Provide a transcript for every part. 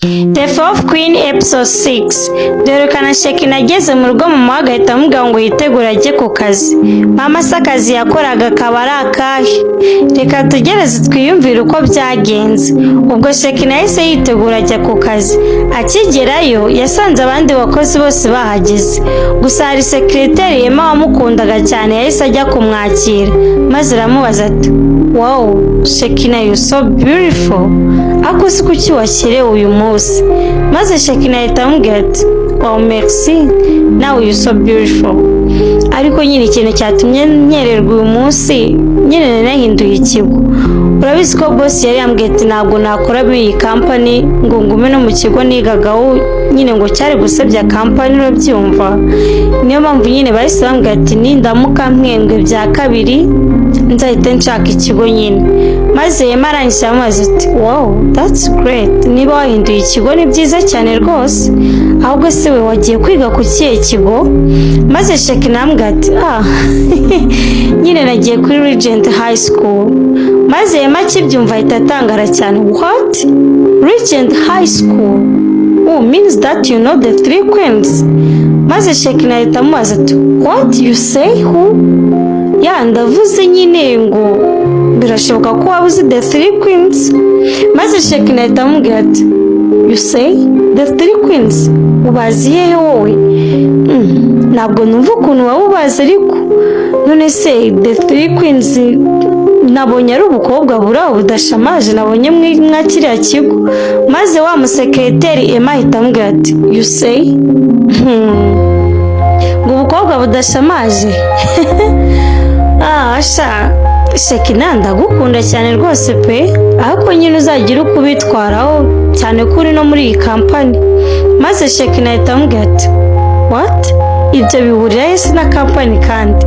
The Fourth Queen Episode 6. Duherukana Shekina ageze mu rugo, mama we agahita amubwira ngo yitegure ajye ku kazi. Mama se akazi yakoraga kaba ari akahe? Reka tugereze twiyumvire uko byagenze. Ubwo Shekina yahise yitegura ajya ku kazi. Akigerayo yasanze abandi bakozi bose bahageze. Gusa hari sekiriteri Yema wamukundaga cyane, yahise ajya kumwakira maze aramubaza ati: "Wow, Shekina, you so beautiful. Ariko si kuki wakerewe uyu munsi?" Maze Shekina ahita amubwira ati: "Wow, merci, nawe you so beautiful. Ariko nyine ikintu cyatumye nkererwa uyu munsi, nyine nari nahinduye ikigo. Urabizi ko boss yari yambwiye ati ntabwo nakora muri iyi kampani ngo ngume no mu kigo nigagaho, nyine ngo cyari gusebya kampani, urabyumva. Niyo mpamvu nyine bahise bambwira ati nindamuka mpembwe bya kabiri nzahita nshaka ikigo nyine." Maze Yema arangije amubaza ati: "Wow, that's great, niba wahinduye ikigo ni byiza cyane rwose. Ahubwo se we wagiye kwiga ku kihe kigo?" Maze Shekina arambwira ati: "Ah, nyine nagiye kuri Regent High School." Maze Yema akibyumva ahita atangara cyane: "What? Regent High School? Oh, means that you know the three queens." Maze Shekina ahita amubaza ati: "What you say? Who?" "Ya, ndavuze nyine ngo birashoboka ko waba uzi the three queens." Maze Shekina ahita amubwira ati: "You say the three queens? Ubazi hehe wowe? Ntabwo numva ukuntu waba ubazi. Ariko none se the three queens nabonye ari ubukobwa buri aho budashamaje nabonye mwa kiriya kigo." Maze wa musekereteri Emma ahita amubwira ati: "You say ngo ubukobwa budashamaje? Ah sha Shekina, ndagukunda cyane rwose pe, ariko nyine uzagira uko ubitwaraho cyane ko uri no muri iyi kampani." Maze Shekina ahita amubwira ati: "What? Ibyo bihurira he se na kampani? Kandi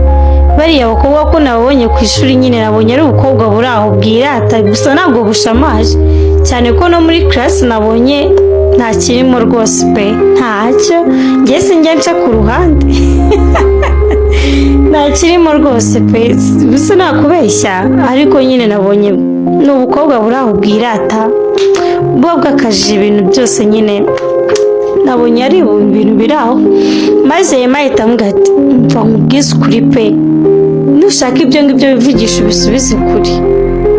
bariya bakobwa ko nababonye ku ishuri nyine nabonye ari ubukobwa buri aho bwirata gusa, ntabwo bushamaje cyane, ko no muri class nabonye nta kirimo rwose pe, ntacyo. Njye sinjya nca ku ruhande, nta kirimo rwose pe, gusa nakubeshya, ariko nyine nabonye ni ubukobwa buri aho bwirata, buba bwakajije ibintu byose, nyine nabonye ari ibintu biri aho." Maze Yema ahita amubwira ati: "Mva nkubwize ukuri pe, nushaka ibyo ngibyo wivugisha ubisubize ukuri.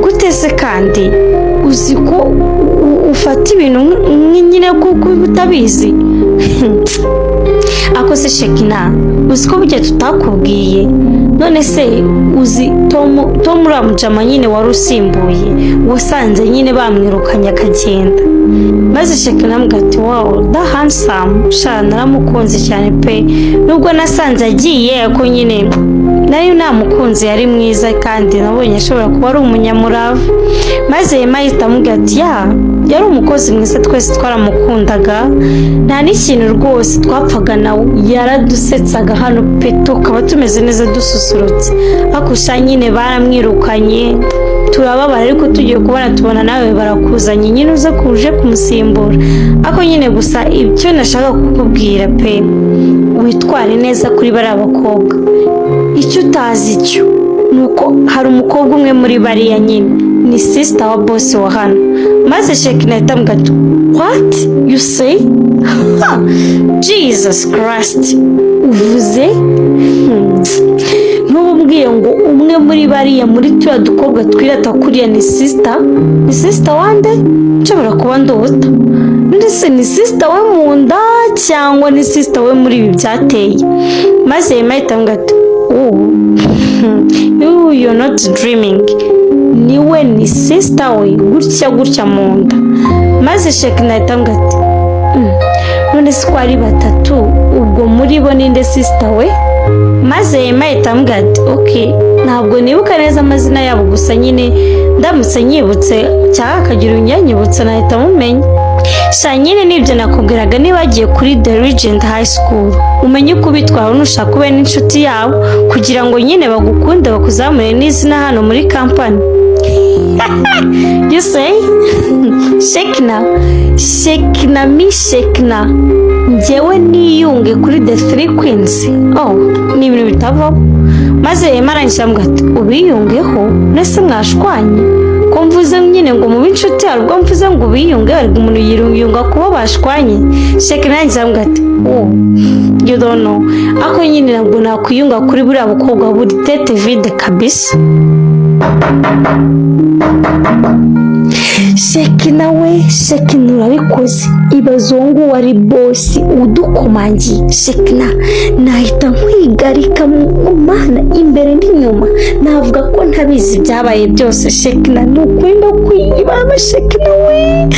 Gute se kandi uzi ko ufata ibintu nyine kuko utabizi? Ako se Shekina, uzi ko burya tutakubwiye? None se uzi Tom, uriya mujama nyine wari usimbuye, wasanze nyine bamwirukanye akagenda?" Maze Shekina amubwira ati: "Wow, that handsome, sha naramukunze cyane pe, nubwo nasanze agiye, ariko nyine nari namukunze, yari mwiza kandi nabonye ashobora kuba ari umunyamurava." Maze Yema ahita amubwira ati: "Ya, yari umukozi mwiza, twese twaramukundaga, nta n'ikintu rwose twapfaga nawe, yaradusetsaga hano pe, tukaba tumeze neza dususurutse. Ariko sha nyine baramwirukanye turababara, ariko tugiye kubona tubona nawe barakuzanye nyine uze kuje kumusimbura. Ariko nyine gusa ibyo nashaka kukubwira pe, witware neza kuri bariya bakobwa. Icyo utazi cyo ni uko hari umukobwa umwe muri bariya nyine ni sister wa boss wa hano." Maze Shekina ahita amubwira ati: "What you say? Ha! Jesus Christ, uvuze Ntuba umbwiye ngo umwe muri bariya, muri turiya dukobwa twirata kuriya, ni sister, ni sister wande? Nshobora kuba ndota. None se ni sister we mu nda cyangwa ni sister we muri ibi byateye?" Maze Yema ahita amubwira ati: "Oh, you're not dreaming, niwe, ni sister we gutya gutya mu nda." Maze Shekina ahita amubwira ati: None se ko ari batatu, ubwo muri bo ninde sister we?" Maze Yema ahita amubwira ati: "Ok, ntabwo nibuka neza amazina yabo, gusa nyine ndamutse nyibutse cyangwa akagira unyanyibutsa nahita mumenya. Sha nyine nibyo nakubwiraga, niba bagiye kuri The Regent High School." Umenye uko ubitwara, nushaka ube n'inshuti yabo kugira ngo nyine bagukunde, bakuzamure n'izina hano muri kampani. You say Shekina, Shekina, mi Shekina, njyewe niyunge kuri The Three Queens? Oh, ni ibintu bitavaho. Maze Emma arangije aramubwira ati: "Ubiyungeho nese mwashwanye? Ko mvuze nyine ngo mube inshuti, hari ubwo mvuze ngo ubiyunge? Ariko umuntu yiyunga kubo bashwanye?" Shekina arangije aramubwira ati: "Oh, you don't know, ako nyine ntabwo nakwiyunga kuri buriya bukobwa buri tête vide kabisa." Shekina we, Shekina, urabikoze! Ibaze uwo nguwo ari boss udukomangiye. Shekina, nahita nkwigarika mu mana imbere n'inyuma, navuga ko ntabizi ibyabaye byose. Shekina, ni ukuri ndakwiyibaba. Shekina we,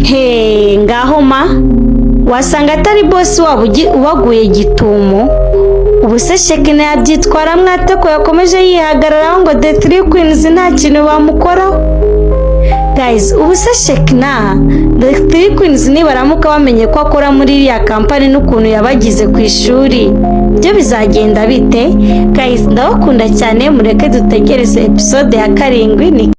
he ngaho ma, wasanga atari boss wabo ubaguye gitumo. Ubu se Shekina yabyitwaramo ate, ko yakomeje yihagararaho ngo The Three Queens nta kintu bamukoraho? Guys, ubu se Shekina, The Three Queens nibaramuka bamenye ko akora muri iriya kampani n'ukuntu yabagize ku ishuri, byo bizagenda bite? Guys, ndabakunda cyane. Mureke dutegereze episode ya 7 ni.